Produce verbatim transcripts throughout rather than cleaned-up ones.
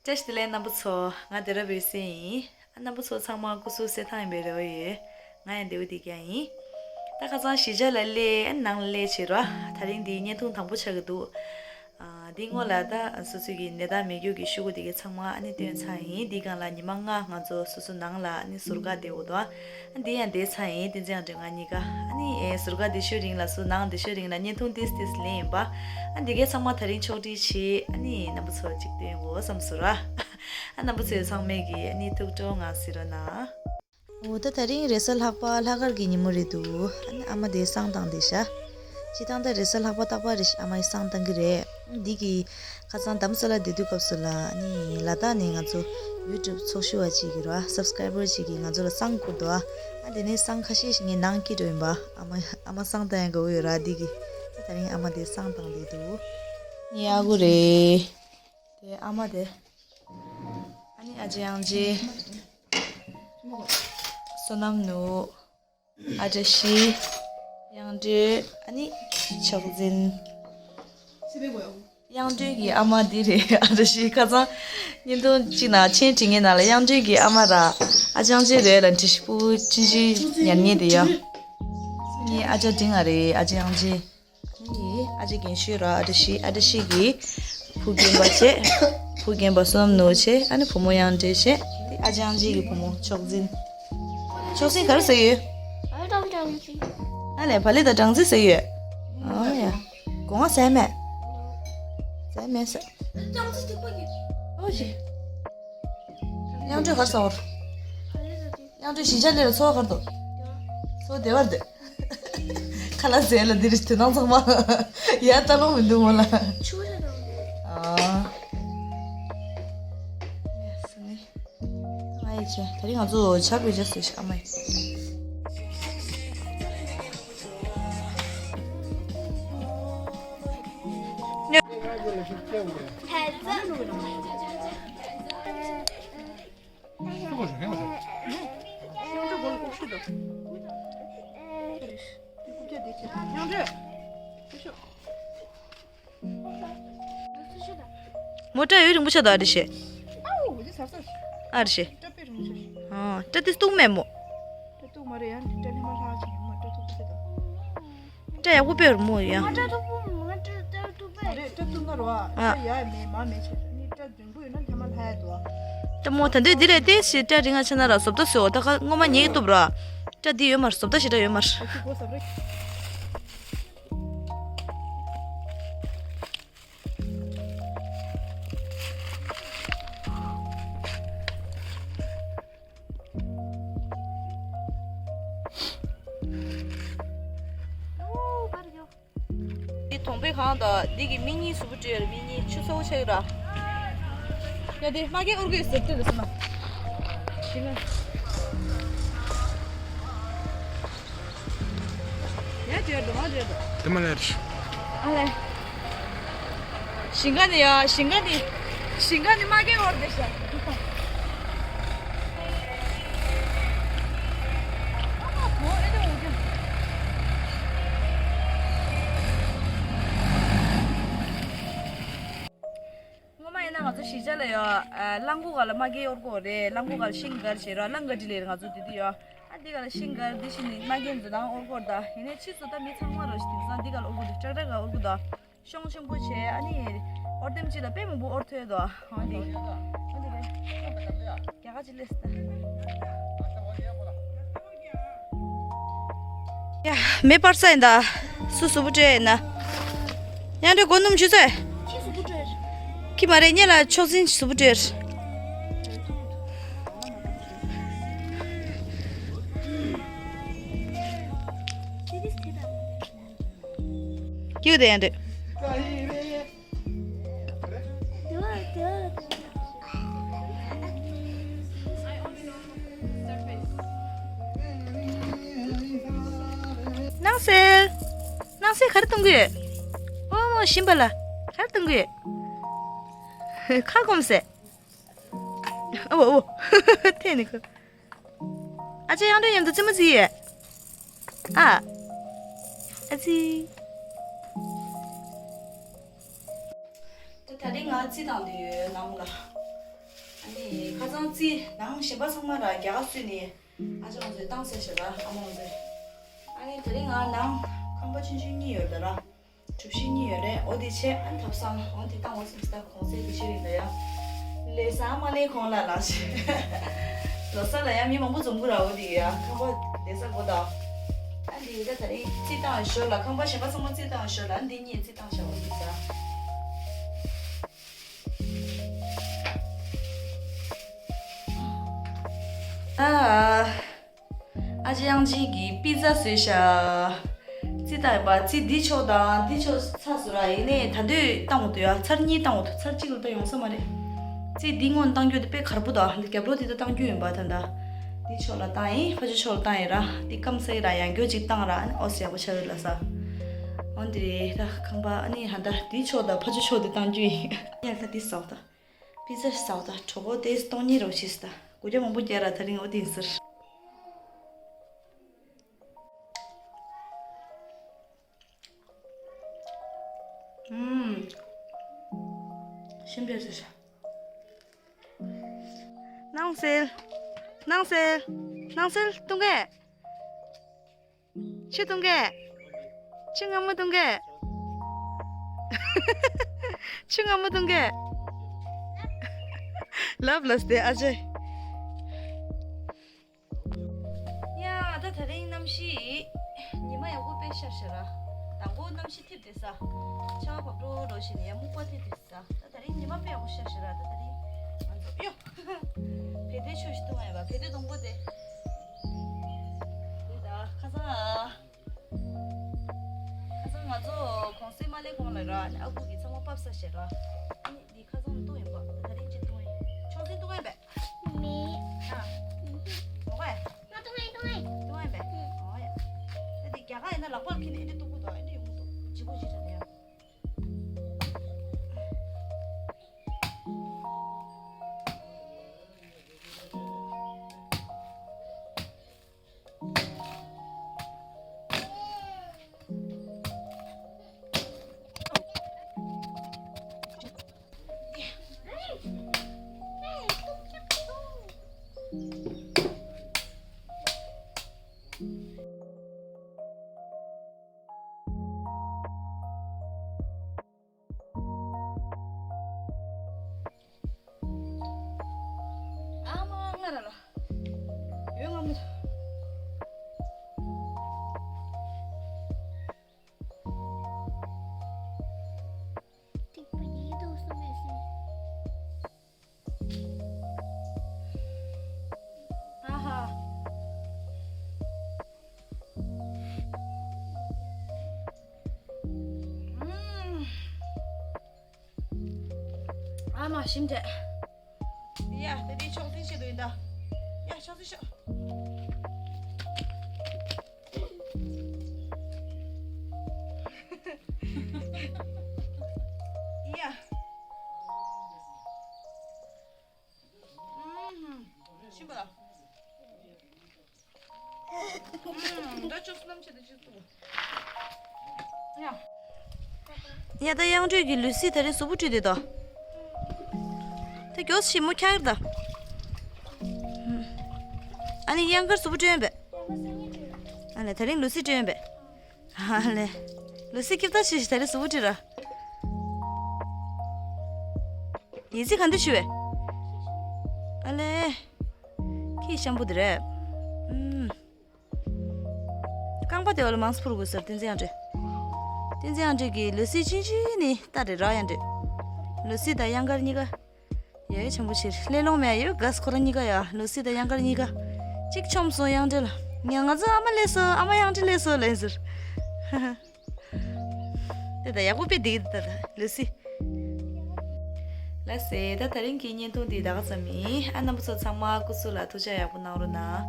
བཀྲ་ཤིས་བདེ་ལེགས་རྣམ་པ་ཚོ། ང་བདེ་རབ་འོད་ཟེར་ཡིན། ཨ། རྣམ་པ་ཚོ་ཚང་མ་སྐུ་གཟུགས་གསལ་ཐང་ཡིན་པའི་རེ་བ་ཡོད། ང་ཡང་བདེ་པོ་བསྡད་ཀྱི་ཡིན། ད་ཁ་སང་གཞིས་ཆགས་ལ་སླེབས། ཨ། ནང་ལ་སླེབས་བྱས་རོ། ད་རིང་འདི་བརྙན་ཐུང་དང་པོ་ཆགས་ཀྱི་འདུག། ཨ། འདི་སྔོན་ལ་ད་སོ་སོའི་གི་ནད་རྟགས་མེད་རྒྱུ་གི་ཤོག་གུ་དེ་གའི་ཚང་མ་ཨ་ནི་བཏོན་ཚར་ཡིན། འདི་སྒང་ལ་ཉི་མ་ལྔ་ང་ཚོ་སོ་སོ་ནང་ལ་ཨ་ནི་ཟུར་བཀག་བསྡད་དགོས་འདུག། ཨ། འདི་ཡང་བསྡད་ཚར་ཡིན། བསྟན་འཛིན་དང་སྒྲོལ་དཀར་གཉིས་ཀ། ཨ་ནི། ཨེ། ཟུར་བཀག་བསྡད་ཤོད་རིང་ལ་སུ་ནང་བསྡད་ཤོད་རིང་ལ་བརྙན་ཐུང་ཏིས་ཏིས་ལེན་ཡིན་པ། ཨ། འདི་གའི་ཚང་མ་ད་རིང་ཕྱོགས་སྒྲིག་བྱས། ཨ་ནི་རྣམ་པ་ཚོར་ཅིག་སྟོན་དགོས་བསམ་སོང་ར། ཨ། རྣམ་པ་ཚོས་ཚང་མས་ཀྱི་ཨ་ནི་ཐུགས་སྤྲོ་གནང་ཟེར་རོགས་གནང་། འོ། ད་ད་རིང་རེས་གཟའ་ལྷག་པ་ལྷག་དཀར་གྱི་ཉིན་མོ་རེད་འདུག། ཨ་ནི་ཨ་མ་དེ་བསང་བཏང་བསྡད་ཤག། སྤྱིར་བཏང་ད་རེས་གཟའ་ལྷག་པ་རྟག་པར་རེ་ཞིག་ཨ་མ་ཡིས་བསང་བཏང་གི་རེད། འདི་གི་ཁ་སང་རྡ་རམ་ས་ལ་བསྡད་དུས་སྐབས་སུ་ལ་ཨ་ནི་ལ་དྭགས་ནས་ང་ཚོ་ཡུ་ཊུབ་ཚོགས་ཞུགས་པ་ཅིག་གིས་ར། སབ་སི་ཀ་རའི་བར་ཅིག་གིས་ང་ཚོ་ལ་བསང་བསྐུར་འདུག། ཨ། དེ་ནས་བསང་ཁ་ཤས་ཤིག་ངས་ནང་སྐྱེལ་འགྲོ་ཡིན་པ། ཨ་མ། ཨ་མ་བསང་བཏང་ཡག་དགའ་པོ་ཡོད་ར། འདི་གི། ད་ད་རིང་ཨ་མ་དེ་བསང་བཏང་བསྡད་འདུག། ངའི་ཨ་ཁུ་རེད། དེ་ཨ་མ་དེ། ཨ་ནི་ཨ་ཅེ་དབྱངས་ཅན། བསོད་ནམས་ནུ། ཨ་བཀྲ་ཤིས། དབྱངས་སྒྲོལ། ཨ་ནི་ཕྱག་འཛིན། དབྱངས་སྒྲོལ་གྱི་ཨ་མ་འདི་རེད། ཨ་བཀྲ་ཤིས། ཁ་སང་བརྙན་ཐུང་གཅིག་ནང་མཆན་བྲིས་མཁན་ནང་ལ་དབྱངས་སྒྲོལ་གྱི་ཨ་མ་ར་ཨ་ཅེ་དབྱངས་ཅན་རེད་ལབ་བྲིས་ཤག། ཕྲུ་གུ་ཆུང་ཆུང་ཉར་མཁན་དེ་ཡ། ངའི་ཨ་ཅག་འབྲིང་ང་རེད། ཨ་ཅེ་དབྱངས་ཅན། ངའི་ཨ་ཅེ་རྒན་ཤོས་ར། ཨ་བཀྲ་ཤིས། ཨ་བཀྲ་ཤིས་ཀྱི་བུ་རྒན་པ་བྱས། བུ་རྒན་པ་བསོད་ནམས་ནུ་བྱས། ཨ་ནི་བུ་མོ་དབྱངས་སྒྲོལ་བྱས། དེ་ཨ་ཅེ་དབྱངས་ཅན་གྱི་བུ་མོ་མཆོག་འཛིན། མཆོག་འཛིན་ག་རེ་ཟ་ཡོད། ཨ་ལས། བག་ལེབ་དང་སྦྲང་རྩི་ཟ་ཡོད། ཨ་ཡ། སྒོ་ང་ཟས་མེད། ཟས་མེད་ཟ། ཨོ་ཤི། དབྱངས་སྒྲོལ་ག་རེ་ཟ་བར། དབྱངས་སྒྲོལ་གཞིས་ཆགས་སླེབས་ལ་འཚོ་བ་ག་རེ་འདུག། འཚོ་བ་བདེ་བ་རེད། ཁ་ལག་ཟས་ལ་འདི་རེད། དོ་སྣང་ཚང་མ་ཡ་ལྟ་ལོང་མི་འདུག་མོ་ལ། ཨ། ང་ཡི་ཆེ། ད་རིང་ང་ཚོ་ཇ་བི་ཇ་ཟེར་ཤག། ཨ་མ་ཡི། མོ་སྐྲ་ཡུན་རིང་པོ་ཆགས་འདུག། ཨ་རེ་ཤེ། ཨ་རེ་ཤེ། ཨ། སྐྲ་དེ་སྟུག་མེད་མོ། སྐྲ་ཡག་པོ་དཔེ་རུ་མོ་ཡ། ཨ། སྐྲ་མོ་ད་འདོད་འདི་རེད་དེ་ཞེས་སྐྲ་རིང་ང་ཆ་ན་ར་བཟོ་ལྟ་སོ་ད་ཁ་སྔོན་མ་ཉེ་གཏུབ་ར། སྐྲ་འདི་ཡོད་མ་རེད། བཟོ་ལྟ་ཞེ་དྲག་ཡོད་མ་རེད། འདི་དོང་པའི་གང་དང་འདི་གི་མི་གཉིས་གཟུགས་པོ་སྤྲོད་ཡོད་རེད། མི་གཉིས་ཆུ་ཚ་པོ་ཆགས་ཡོད་ར། ཡ་དེ་མ་གི་ཨོར་གི་ཟེར་ཏེ་རེད་སོ་མ། ཞི་ལ། ཡ་བྲེལ་འདུག་མ་བྲེལ་འདུག། དེ་མ་ལས། ཨ་ལས། ཞིང་ཁ་ནི་ཡ། ཞིང་ཁ་ནི། ཞིང་ཁ་ནི་མ་གི་ཨོར་དེ་ཤ། སྔོན་མ་ཡིན་ན་ང་ཚོ་གཞིས་ཆགས་ལ་ཡོད། ཨ། གླང་གོག་སྒང་ལ་མ་གི་ཨོར་གོ་རེད། གླང་གོག་སྒང་ལ་ཤིང་གར་བྱེད་རོགས། གླང་ག་འདྲི་ལེར་ང་ཚོ་དེ་དུས་ཡོད། ཨ། འདི་ག་ལ་ཤིང་གར་འདི་ཤིང་ནི་མ་གི་འཛུ་དང་ཨོར་གོ་ད། ཡིན་ནའི་ཕྱིས་སུ་ད་མི་ཚང་མ་རོ་ཞིག་དེང་སང་འདི་ག་ལ་ཨོར་གོ་འདུག། ཀྲག་ཀྲག་ག་ཨོར་གོ་ད། ཤོང་ཆེན་པོ་བྱས། ཨ་ནི་ཨོར་དེམ་ཅི་ལ་དཔེ་མང་པོ་ཨོར་ཐོས་དོ། ཨ་འདི། ཨ་འདི་རེད། རྒྱ་གར་ཅི་ལས་ད། ཡ། མེ་སྤར་ས་ཡིན་ད། སུ་གཟུགས་པོ་སྤྲོད་ཡིན་ན། ཡང་འདྲེ་སྒོ་སྣུམ་ཞུ་ཚེ། ཁྱི་གཟུགས་པོ་སྤྲོད། ཁྱི་མ་རེད། ཉེ་ལ་ཆོག་སྲིན་གཟུགས་པོ་སྤྲོད། ཁྱི་དེ་ཡང་འདྲེ། སྣང་གསལ། སྣང་གསལ་ག་རེ་གཏོང་གི་ཡོད། ཨོ་མོ་ཞིམ་པ་ལ་ག་རེ་གཏོང་གི་ཡོད། ཁ་སྐོམ་སེ། ཨོ་ཨོ། ཐེ་ནི་ཁོ། ཨ་ཅེ་དབྱངས་སྒྲོན་མཉམ་དུ་རྩེད་མོ་རྩེ་ཡོད། ཨ། ཨ་ཙི། ད་ད་རིང་ང་རྩེད་དང་དེ་ཡོད་ནང་ལ། ནི་ཁ་སང་རྩིས་ནང་གཞན་པ་ཚང་མ་ར་རྒྱ་གར་བཟོས་ནི་ཨ་ཅག་ང་ཚོས་བཏང་ཚར་ཤག་ར། ཨ་མ་ང་ཚོས། ཨ་ནི་དེ་རིང་ང་ནང་ཁང་པ་ཆུང་ཆུང་གཉིས་ཡོད་ད་ར། གྲུ་བཞི་གཉིས་ཡོད་རེད། འོ་དེ་ཆེ་ཨ་ནི་ཐབ་ཚང་འོ་དེ་བཏང་འོ་སེམས་ད་གོང་ཚད་དེ་ཤེས་རིག་ད་ཡ། ལས་ས་མ་ལས་གོང་ལ་ལ་ཞེས། ལོ་ས་ལ་ཡ་མི་མང་པོ་འཛོམས་གི་ར། འོ་དེ་ཡ་ཁང་པ་བསྡད་ས་དགོས་ད། ཨ་འདི་ད་དེ་རིང་རྩིས་བཏང་ཞོར་ལ་ཁང་པ་གཞན་པ་ཚང་མ་རྩིས་བཏང་ཞོར་ལ་འདི་གཉིས་རྩིས་བཏང་བཞག་འོ་དེ་ས། ཨ། ཨ་ཅེ་དབྱངས་ཅན་གྱིས་པི་ཛ་བཟོས་ཤག་རྩིས་བཏང་ཡིན་པ། རྩིས་འདི་ཕྱོགས་དང་འདི་ཕྱོགས་ཚར་སོང་ར། ཡིན་ནའི་ད་དུང་བཏང་འོ་དུ་ཡ། ཚར་གཉིས་བཏང་འོ་དུ། ཚར་གཅིག་ལ་ད་ཡོང་ས་མ་རེད། རྩིས་འདི་སྔོན་བཏང་རྒྱུ་དེ་དཔེ་གར་པོ་དང་འདི་རྒྱབ་ལོགས་དེ་ད་བཏང་རྒྱུ་ཡིན་པ། ད་ད་འདི་ཕྱོགས་ལ་བཏང་ཡིན། ཕ་ཆུ་ཕྱོགས་ལ་བཏང་ཡིན་ར། འདི་སྐམ་ས་ཡིན་ར། ཡང་རྒྱུ་གཅིག་བཏང་ར། ཨ་ནི་ཨོ་སི་ཡག་པོ་ཆགས་ཡོད་ལ་ས། འོ་འདི་རེད། ད་ཁང་པ་ཨ་ནི་ཧ་ད་འདི་ཕྱོགས་དང་ཕ་ཆུ་ཕྱོགས་དེ་བཏང་རྒྱུ་ཡིན། ཡ་ད་འདི་ཟ་འོ་ད། པི་ཛ་ཟ་འོ་ད། གྲོད་ཁོག་དེ་སྟོང་ཉིད་རོ་ཤི་སི་ད། སྒོ་རྒྱ་མང་པོ་རྒྱག་ར། ད་རིང་འོ་དེ་ཡིན་ཟེར། ཨུམ། ཞིམ་པོ་ཟེར་ཤག་སྣང་གསལ། སྣང་གསལ། སྣང་གསལ་བཏུང་གས། ཆུ་བཏུང་གས། ཆུ་མངར་མོ་བཏུང་གས། ཆུ་མངར་མོ་བཏུང་གས། ལབ་ལབ་སྟེ་ཨ་ཅེ། ཡ་ད་དེ་རིང་གནམ་གཤིས་ཉི་མ་ཡག་པོ་དཔེ་ཤར་ཤག་ར། དང་པོ་གནམ་གཤིས་འཐིབས་བསྡད་ས། ཆར་པ་བབས་འགྲོ་འགྲོ་བྱས་ནས་ཡ་སྨུག་པ་འཐིབས་བསྡད་ས། ད་དེ་རིང་ཉི་མ་དཔེ་ཡག་པོ་ཤར་ཤག་ར། ད་དེ་རིང་ང་ཚོ་ཡོ། བལ་དེ་ཆོས་ཤིག་བཏུང་བ་ཡིན་པ། བལ་དེ་སྡོང་པོ་དེ། དེ་ད་ཁ་སང་། ཁ་སང་ང་ཚོ་གུང་སེང་མ་སླེབས་གོང་ལ་ར། ཨ་ཁུ་གིས་ཚང་མ་ཕབ་ས་བྱས་ར། ཨ་ནི་འདི་ཁ་སང་བཏུང་ཡིན་པ། ད་རིང་ཅིག་བཏུང་ཡིན། ཆུང་སེང་བཏུང་ཡིན་པས། མི། ཨ། མོ་ག་ཡ། ང་བཏུང་ཡིན། བཏུང་ཡིན། བཏུང་ཡིན་པས། ཨོ་ཡ། ད་འདི་རྒྱ་གར་ཡིན་ན་ལག་པ་ལ་འཁྱེར་ནས་ཨེ་འདྲ་གཏུག་གི་འདུག་ཨེ་འདྲ་ཡོང་གི་འདུག་ལྗིད་པོ་ཞིག་རེད་ཡ། ཨ་མ་ང་ར་ལ། ཡོད་ང་མི་ཐུབ། ཐིག་པ་ཡིད་དུ་སོང་བའི་སེམས། ཨ་ཧ། ཨ་མ་ཞིམ་དྲགས། ཡ་དེ་དེ་ཆོག་ཐིག་བྱེད་དུ་ཡིན་ད། ཡ་ཆོག་ཐིག་ཤོག་ཡ། ཨུམ། ཞིམ་པ་ལ། ཨུམ། ད་ཆོག་སྣམ་ཆེ་དེ་ཆོག་ཐུག་ཡ། ཡ་ད་གཡང་འགྲོས་ཀྱིས་ལུས་སི་དེ་རིང་གཟུགས་པོ་བཀྲུས་བསྡད་དོ། ད་མགྱོགས་ཤིག་མོ་ཁྱག་ད། ཨ་ནི་གཡང་དཀར་གཟུགས་པོ་བཀྲུས་ཡོད་པས། ཨ་ལས་དེ་རིང་ལུས་སི་བཀྲུས་ཡོད་པས། ཨ་ལས། ལུས་སི་ཁྱིབ་ད་ཤི་ཤི་དེ་རིང་གཟུགས་པོ་བཀྲུས་ར། ཡིན་ཚིག་ག་འདི་ཞུ་བས། ཨ་ལས། ཁྱི་ཤམ་པོ་འདི་རེད། ཨུམ། རྐང་པ་དེ་བ་ལ་མང་སྤུར་དགོས་ཟེར་བསྟན་འཛིན་ཨ་འདྲེ། བསྟན་འཛིན་ཨ་འདྲེ་གིས་ལུས་སི་ཅིན་ཅི་ནི་ལྟ་རེ་ར་ཡ་འདྲེ། ལུས་སི་དང་གཡང་དཀར་གཉིས་ཀ། ཡ་ཡ་ཆེན་པོ་ཕྱིར་སླེ་ལོང་མེད་ཡོད་ག་ཁོ་རང་གཉིས་ཀ་ཡ་ལུས་སི་དང་གཡང་དཀར་གཉིས་ཀ། གཅིག་ཆོམ་སོང་གཡང་འདྲེ་ལ། ངས་ང་ཚོ་ཨ་མ་སླེབས་སོང་ཨ་མ་གཡང་འདྲེ་སླེབས་སོང་ལན་ཟེར། དེ་ད་ཡག་པོ་དཔེ་འདི་ད་ད་ལུས་སི། ལགས་སེ་ད་དེ་རིང་གི་བརྙན་ཐུང་འདི་ད་ག་ཙམ་ཡིན། ཨ་རྣམ་པ་ཚོ་ཚང་མ་སྐུ་གཟུགས་ལ་ཐུགས་ཅག་ཡག་པོ་གནང་རོགས་གནང་།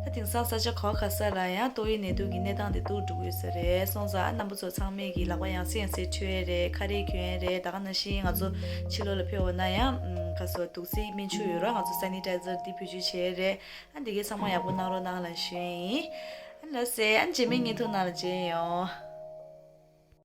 ད་དེང་སང་ས་ཆ་ག་བ་ག་ས་ལ་ཡང་ཏོག་དབྱིབས་ནད་དུག་གི་གནས་སྟངས་དེ་སྡུག་འགྲོ་གི་ཡོད་ས་རེད་སོང་ཙང་ཨ་རྣམ་པ་ཚོ་ཚང་མས་ཀྱི་ལག་པ་ཡང་སེ་ཡང་སེ་འཁྲུད་ཡས་རེད། ཁ་རས་གྱོན་ཡས་རེད། ད་ག་ནང་བཞིན་ང་ཚོ་ཕྱི་ལོགས་ལ་ཕེབས་འོང་ན་ཡང་ཁ་སོ་དུག་རྫས་སྨན་ཆུ་ཡོད་ར་ང་ཚོ་སེ་ནི་ཊའི་ཛར་འདི་བེད་སྤྱོད་བྱེད་ཡས་རེད། ཨ་འདི་གའི་ཚང་མ་ཡག་པོ་གནང་རོགས་གནང་ལ་ཞུ་ཡས་ཡིན། ཨ་ལགས་སེ་ཨ་རྗེས་མའི་བརྙན་ཐུང་ནང་ལ་མཇལ་ཡོང་།